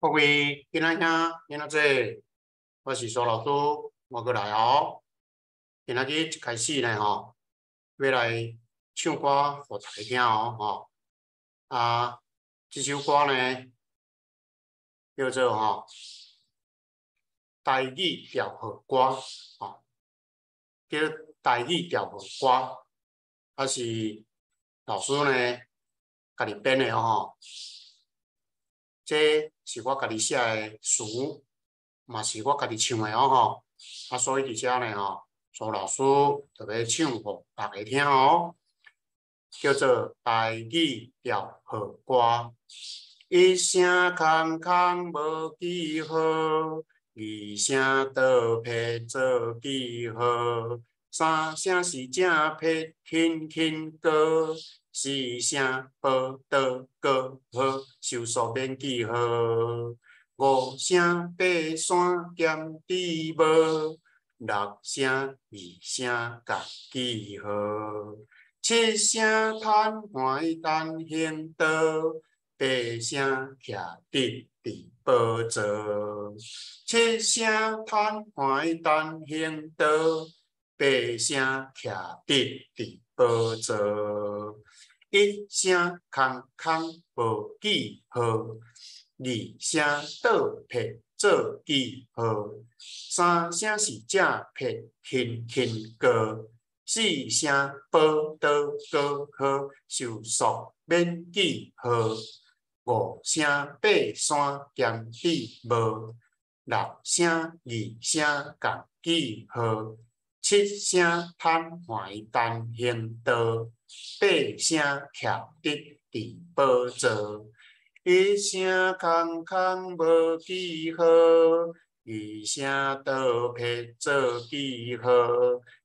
各位囡仔兄、囡仔姊，我是蘇老師，我閣來哦。今仔日一開始呢吼，欲來唱歌予大家聽哦吼。啊，這首歌呢叫做吼台語調和歌，吼，叫台語調和歌，啊是老師呢家己編的哦吼。這是我家己寫的詞，嘛是我家己唱的哦吼。啊，所以佇遮呢吼，蘇老師就欲唱予大家聽哦，叫做台語調和歌。一聲空空無記號，二聲倒撇做記號，三聲是正撇輕輕過，四聲寶刀閣號，收束免記號。五聲爬山兼豬帽，六聲二聲共記號，七聲癱瘓單行道，八聲徛直佇寶座。七聲癱瘓單行道，八聲徛直佇寶座。一聲空空無記號，二聲倒撇做記號，三聲是正撇輕輕過，四聲寶刀閣號，收束免記號。五聲爬山兼豬帽，六聲二聲共記號，七聲癱瘓單行道，八聲徛直佇寶座。一聲空空無記號，二聲倒撇做記號，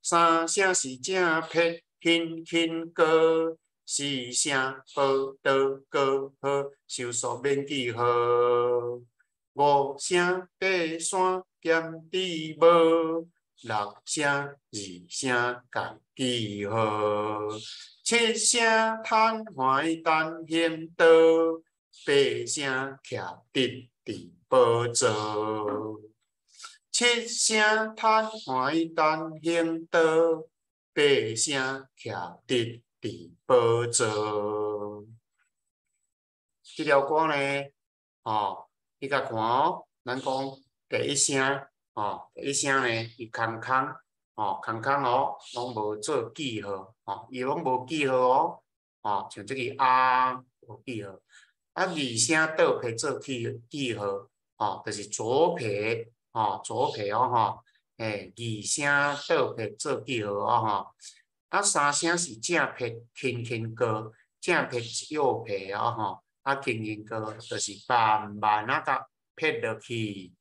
三聲是正撇輕輕過，四聲寶刀閣號，收束免記號。五聲爬山兼豬帽，六聲二聲共記號，七聲癱瘓單行道，八聲徛直佇寶座。七聲癱瘓單行道，八聲徛直佇寶座。這條歌呢，哦，你共看哦，咱講第一聲，哦，第一聲呢，伊空空，哦，空空哦，攏無做記號，哦，伊攏無記號哦，哦，像這个啊無記號。啊，二聲倒撇做記記號，哦，就是左撇，哦，左撇哦，吼，欸，二聲倒撇做記號哦，吼。啊，三聲是正撇輕輕過，正撇右撇哦，吼，啊，輕輕過就是慢慢仔共撇落去。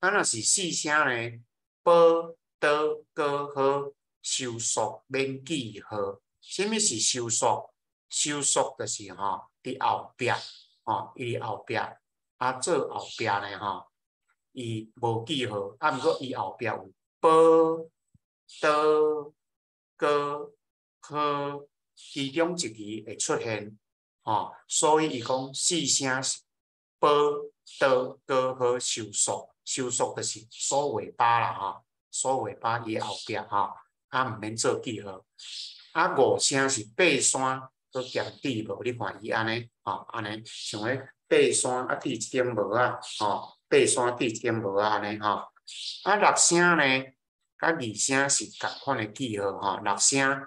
啊，若是四聲呢，寶刀閣號，收束免記號。啥物是收束？收束就是吼，佇後壁。吼，伊佇後壁，啊，做後壁呢吼，伊無記號，啊，毋過伊後壁有寶、刀、閣、號，其中一字會出現，吼，所以伊講四聲是寶、刀、閣、號收束，收束就是縮尾巴啦，吼，縮尾巴伊後壁吼，啊，毋免做記號，啊，五聲是爬山。閣兼豬帽，你看伊按呢，吼，按呢，像咧爬山啊，戴一頂帽仔，吼，爬山戴一頂帽仔按呢，吼。啊，六聲呢，佮二聲是仝款的記號，吼，六聲，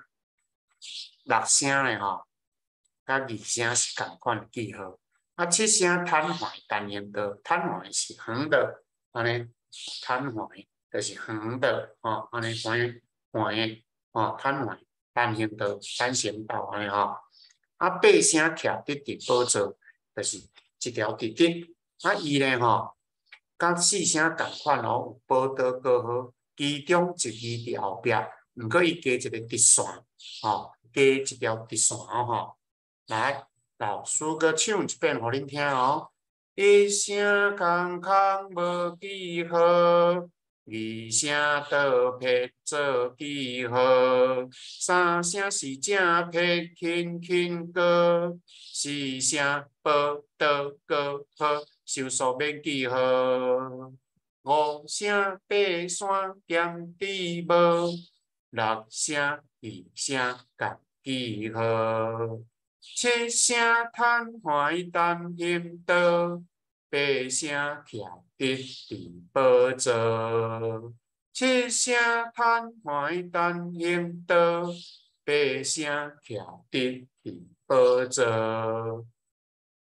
六聲呢，吼，佮二聲是仝款的記號。啊，七聲癱瘓單行道，癱瘓是橫的，按呢，癱瘓就是橫的，吼，按呢，橫橫的，吼，癱瘓單行道，單行道按呢，吼。啊，八聲徛直佇寶座，就是一條直直。啊，伊呢吼，佮四聲仝款哦，有寶刀閣號，其中一字佇後壁，毋過伊加一个直線，吼，加一條直線哦，吼。來，老師閣唱一遍予恁聽哦。一聲空空無記號，二聲倒撇做記號，三聲是正撇輕輕過，四聲寶刀閣號，收束免記號。五聲爬山兼智無，六聲二聲共記號。七聲坦懷單行道，八聲徛直佇寶座。七聲坦懷單行道，八聲徛直佇寶座。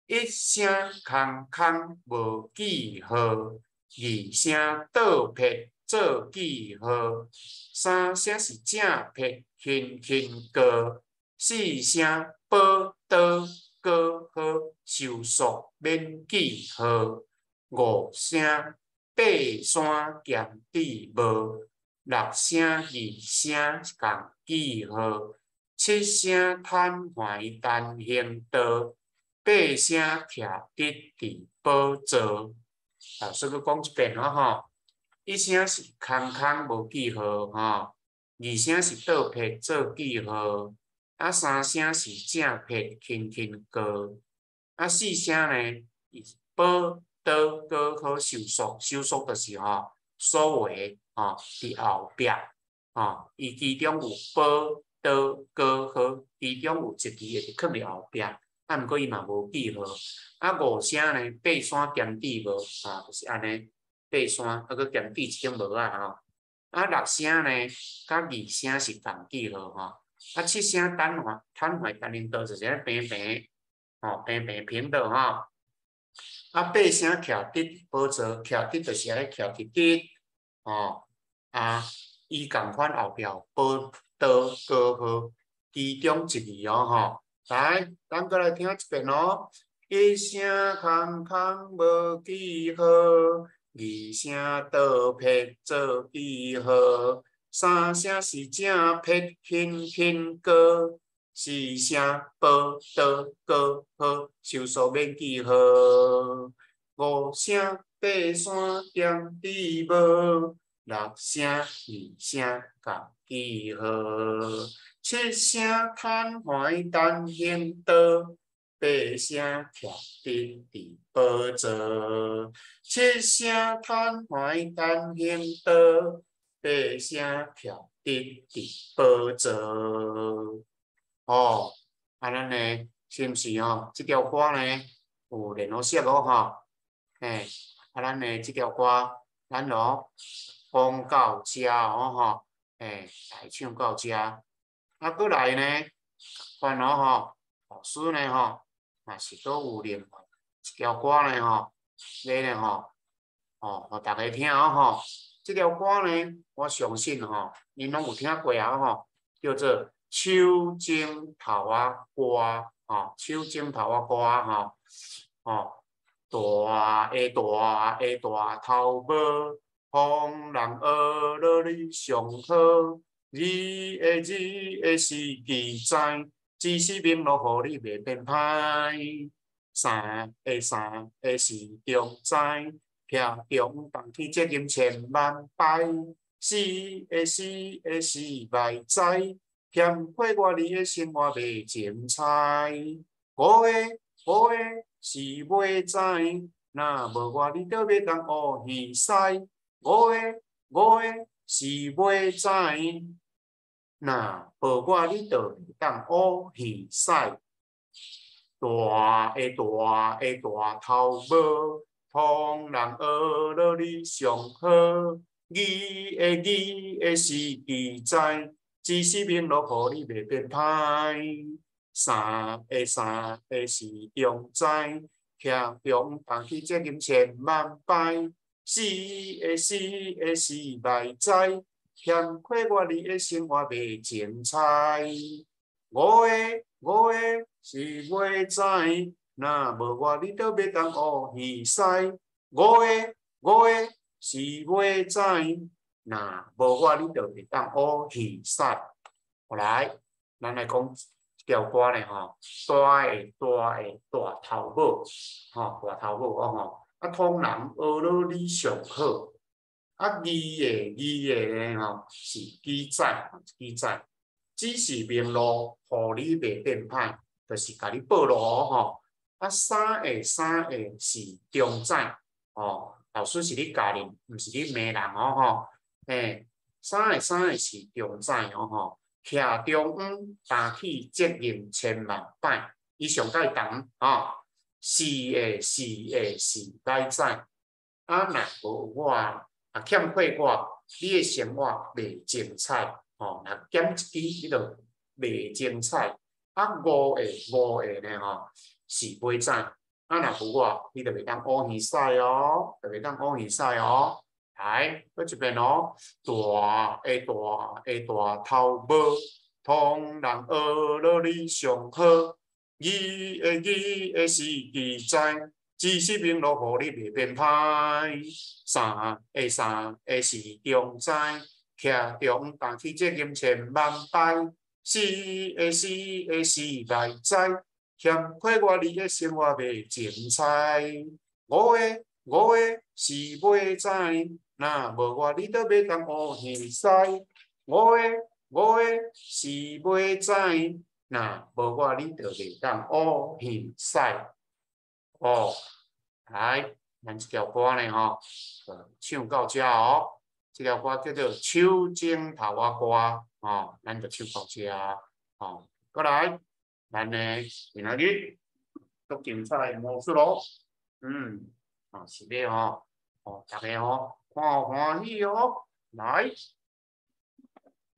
一聲空空無記號，二聲倒撇做記號，三聲是正撇輕輕過，四聲寶刀過號收束免記號，五聲爬山兼智無，六聲二聲共記號，七聲坦懷單行道，八聲徛直佇寶座。老師閣講一遍哦吼，一聲是空空無記號吼，二聲是倒撇做記號，啊三聲是正撇輕輕過，啊四聲呢，寶刀過號收束，收束就是吼所謂吼佇後壁吼，伊其中有寶刀過號，其中有一字會佇囥佇後壁。啊，毋過伊嘛無記號。啊，五聲呢，爬山兼智無，啊，就是按呢，爬山啊，閣兼智一種帽仔吼。啊，六聲呢，佮二聲是仝記號吼。啊，七聲坦懷坦懷單行道就是按呢平平，吼，平平平的吼。啊，八聲徛直寶座，徛直就是按呢徛直直，吼。啊，伊仝款後壁有寶刀過號，其中一字哦吼。來，咱閣來聽一遍哦。一聲空空無記號，二聲倒撇做記號，三聲是正撇輕輕過，四聲寶刀過號收束免記號，五聲爬山兼智無，六聲二聲共記號。七聲坦懷單行道，八聲徛直佇寶座。七聲坦懷單行道，八聲徛直佇寶座。哦，啊，咱呢，是毋是吼？這條歌呢，有練好熟哦吼。嘿，啊，咱呢，這條歌，咱就講到遮哦吼。嘿，來唱到遮。啊，閣來呢，款哦吼，老師呢吼，嘛是閣有另外一條歌呢吼，欲呢吼，哦，予大家聽哦吼。這條歌呢，我相信吼，恁攏有聽過啊吼，叫做《手指頭仔歌》吼，手指頭仔歌吼，哦，大个大个大頭毛，予人學落你上好。二个二个是記載，只是明路予你袂變歹。三个三个是中知，徛中擔起責任千萬擺。四个四个是歹知，嫌虧我你的生活袂精彩。五个五个是尾知，若無我你就袂當烏耳屎。五个五個是尾知。若無我，你就袂當烏耳屎。大个大个大頭毛，予人學落你上好。二个二个是記載，只是明路予你袂變歹。三个三个是中知，徛中擔起責任千萬擺。四个四个是歹知。嫌虧我你的生活袂精彩。五个五個是尾知，若無我你就袂當烏耳屎。五個五個是尾知，若無我你就袂當烏耳屎。後來，咱來講這條歌呢吼，大个大个大頭母，吼大頭母哦吼，啊，予人學落你上好。啊，二個二個呢吼是記載，記載，只是明路予你袂變歹，就是共你報路吼。啊，啊，三个三个是中指，哦，老師是咧教恁，毋是咧罵人哦吼。嘿，三个三个是中指哦吼，徛中央擔起責任千萬擺，伊上蓋長吼。四个四个是內指，啊，若無我，啊欠缺我，你的生活袂精彩，吼，若減一支，你就袂精彩。啊，五個五個呢吼，是尾指，啊，若無我，你就袂當烏耳屎哦，就袂當烏耳屎哦。來，閣一遍哦，大的大的大頭毛，唐人學落你上好。二个二个是奇才，知識明路予你袂變歹。三个三个是中指，徛中擔起責任千萬擺。四个四個是內指，欠缺我你的生活袂精彩。五个五個是尾指，若無我你就袂當烏耳屎。五个五個是尾指。若無我，你就袂當烏耳屎哦。來，咱這條歌呢吼，唱到這哦。這條歌叫做《手指頭仔歌》哦，咱就唱到這哦。過來，咱呢今仔日足精彩的魔術咯。啊是的吼，哦，大家吼看歡喜哦。來，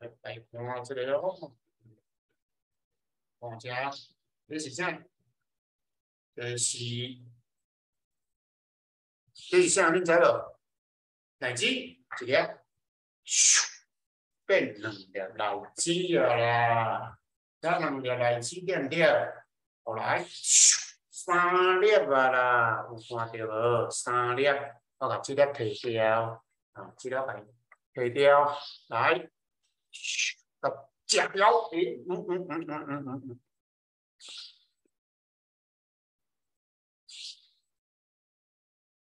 來來看這個哦。看這，這是啥？這是這是啥？恁知無？荔枝一粒，咻，變兩粒荔枝啊啦！這兩粒荔枝對毋對？後來，咻，三粒啊啦，有看著無？三粒，我共這粒提掉，啊，這粒共提掉，來，咻，共食掉，欸，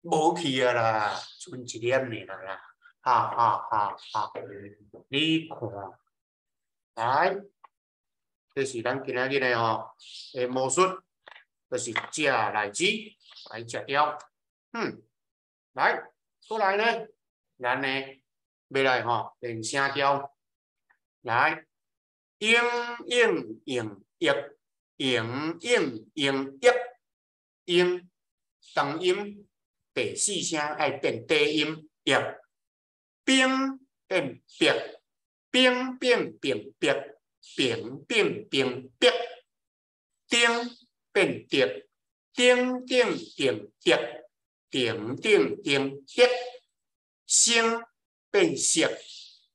無去啊啦，賰一粒爾啦，哈哈哈哈！你看，來，這是咱今仔日的吼的魔術，就是食荔枝來食掉。來，過來呢，咱呢欲來吼練聲調，來，應應應役，應應應役，應長音。第四聲愛變低音，役，兵變壁，兵變並壁，兵變並壁，丁變滴，丁丁定滴，定定定滴，星變色，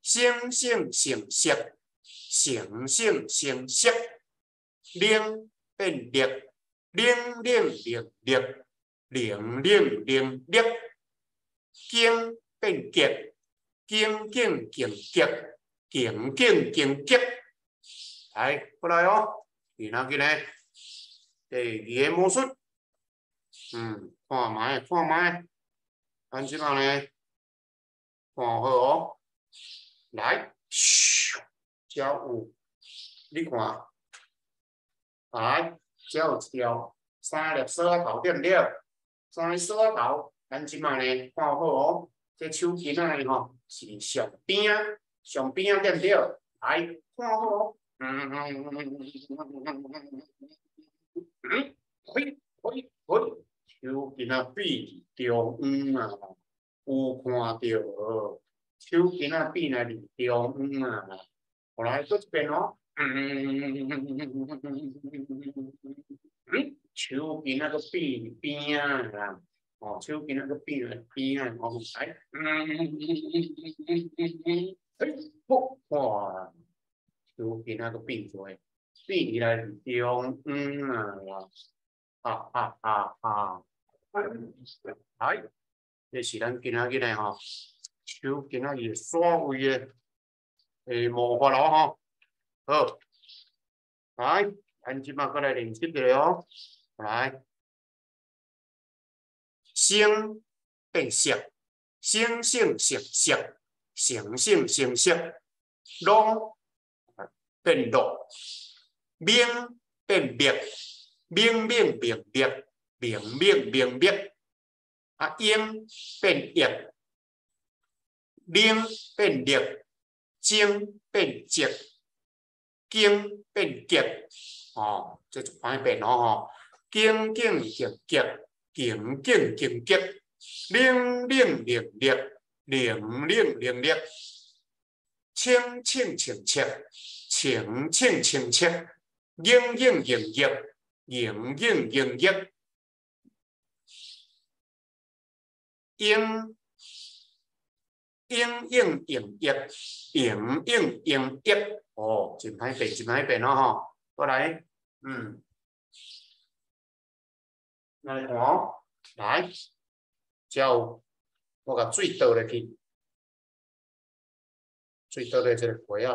星星成色，星星成色，零變力，零零零力。零零零力，經變極，經經勁極，勁勁勁極，來過來哦！今仔日呢，第二個魔術，看覓，看覓，咱這擺呢，看好哦，來，咻，這有，你看，來，這有一條三粒鎖仔頭，對毋對？三个鎖仔頭，咱這擺呢看好哦，這手巾仔呢吼是上邊仔，上邊仔對毋對？來，看好哦，嘿，嘿，嘿，手巾仔變中央啊，有看著無？手巾仔變來佇中央啊，後來閣一遍哦，手巾仔閣變邊仔啦，哦，手巾仔閣變來邊仔，哦，來，嘿，哇，手巾仔閣變做，變來中央啊，哈哈哈哈！來，這是咱今仔日的吼，手巾仔日煞位的的魔法咯吼，好，來，咱這擺閣來練習一下哦。來，星變色，星星成色，星星成色，攏變落，明變滅，明明明白，明明明白，啊，英變液，冷變熱，精變積，經變極，哦，這就歹變哦吼，經經極極，經經經極，冷冷熱熱，冷冷冷熱，清清清澈，清清清澈，盈盈盈溢，盈盈盈溢，英英英英溢，英英英溢，哦，真歹變，真歹變哦吼，過來，來看哦，來，這有我共水倒入去，水倒入這个杯仔，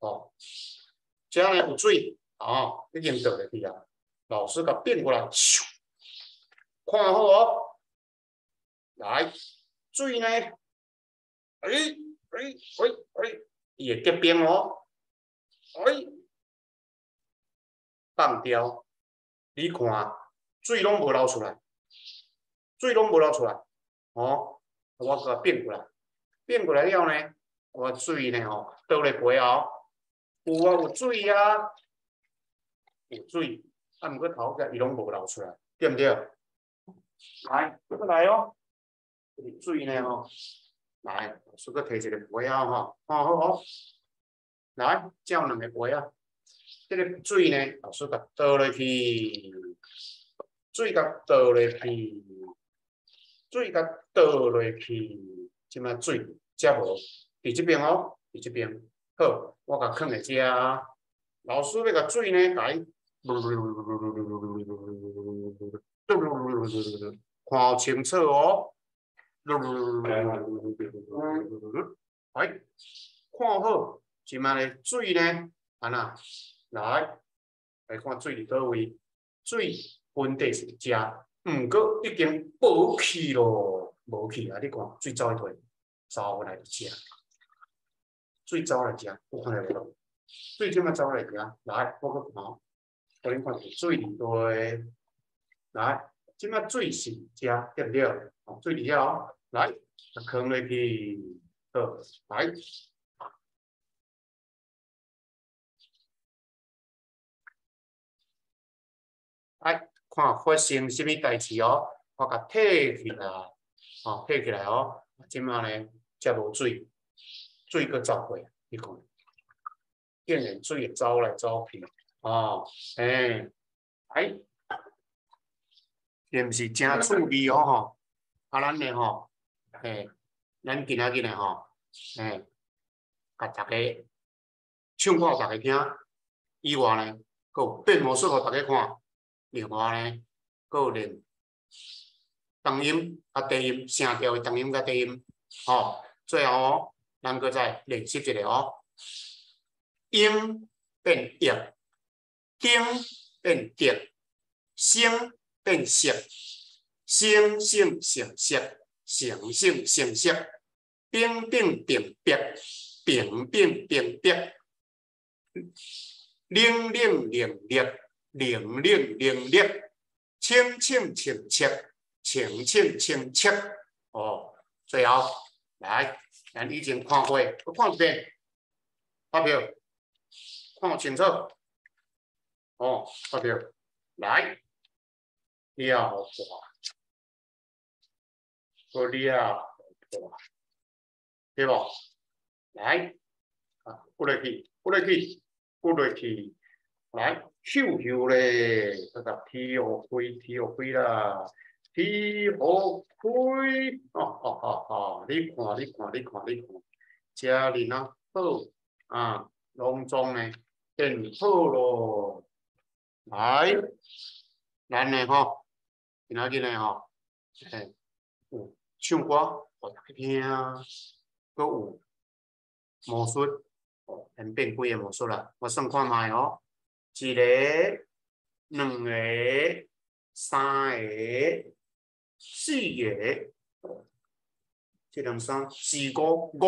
哦，這呢有水，哦，已經倒入去啊，老師共變過來，咻，看好哦，來，水呢，欸欸欸欸，伊會結冰哦，欸，放掉，你看，水攏無流出來，水攏無流出來，哦，我共變過來，變過來了呢，我水呢吼，倒入杯哦，有啊，有水啊，有水，啊，毋過頭家伊攏無流出來，對毋對？來，閣來哦，這個水呢吼，來，老師閣提一個杯仔吼，看好哦，來，這有兩個杯仔，這個水呢，老師共倒落去，水共倒落去，水共倒落去，這擺水才無，佇這邊哦，佇這邊，好，我共囥佇遮，老師欲共水呢，共伊，看清楚哦，來，看好，這擺咧水呢，按怎？來，來看水佇佗位？水問題是佇遮，毋過已經無去咯，無去啊！你看水走去佗？走來佇遮，水走來遮，有看著無？水這擺走來遮，來，我閣看，予恁看著水佇佗？來，這擺水是遮，對毋對？哦，水佇遮哦，來，囥落去，好，來。來看發生啥物代誌哦，我共提起來，哦，提起來哦，這擺呢，才無水，水閣走過，你看，竟然水會走來走去，哦，欸，哎，是毋是誠趣味哦吼？啊，咱呢吼，欸，咱今仔日呢吼，欸，共大家唱歌，予大家聽，以外呢，閣有變魔術予大家看。另外呢，閣有練長音佮低音，聲調的長音佮低音，吼，最後哦，咱閣再練習一下哦。英變液，丁變滴，星變色，星星成色，成星成色，冰冰定白，平平平白，冷冷冷熱。冷冷冷熱，清清清澈，清清清澈。哦，最後來，咱以前看過，閣看一遍，發票，看清楚。哦，發票，來，了破，閣了破，對無？來，啊，過落去，過落去，過落去，來。咻咻咧，這個天予開，天予開啦，天予開，哈哈哈哈！你看，你看，你看，你看，遮爾啊好啊，攏總呢變好咯。來，咱呢吼，今仔日呢吼，欸，有唱歌予大家聽，閣有魔術，哦，演變幾个魔術啦，我算看覓哦。一个、兩個、三個、四個，這兩三四個、五個，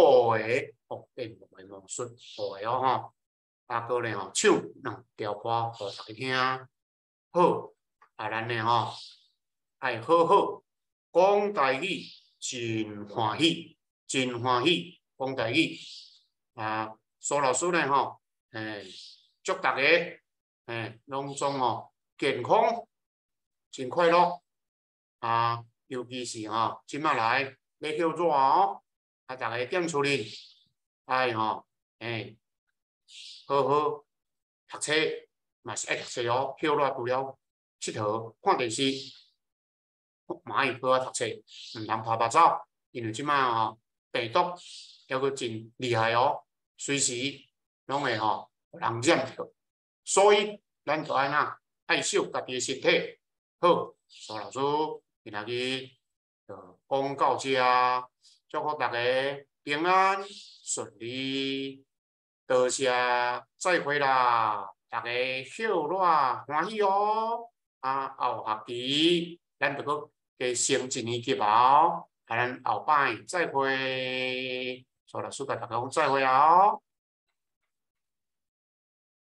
哦，變五個魔術，五個哦吼。啊，閣咧吼唱兩條歌予大家聽。好，啊，咱咧吼愛好好講台語，真歡喜，真歡喜講台語。啊，蘇老師咧吼，祝大家攏總吼健康，真快樂。啊，尤其是吼，這擺來欲歇熱哦，啊，逐家踮厝裡愛吼，好好讀冊，嘛是愛讀冊哦。歇熱除了𨑨迌、看電視，嘛愛好好讀冊，毋通趴趴走，因為這擺吼病毒猶閣真厲害哦，隨時攏會吼予人染著，所以咱著愛哪愛惜家己的身體。好，蘇老師今仔日就講到這，祝福大家平安順利，多謝，再會啦！大家歇熱歡喜哦！啊，後學期咱就閣加升一年級哦，啊，咱後擺再會，蘇老師共大家講再會哦。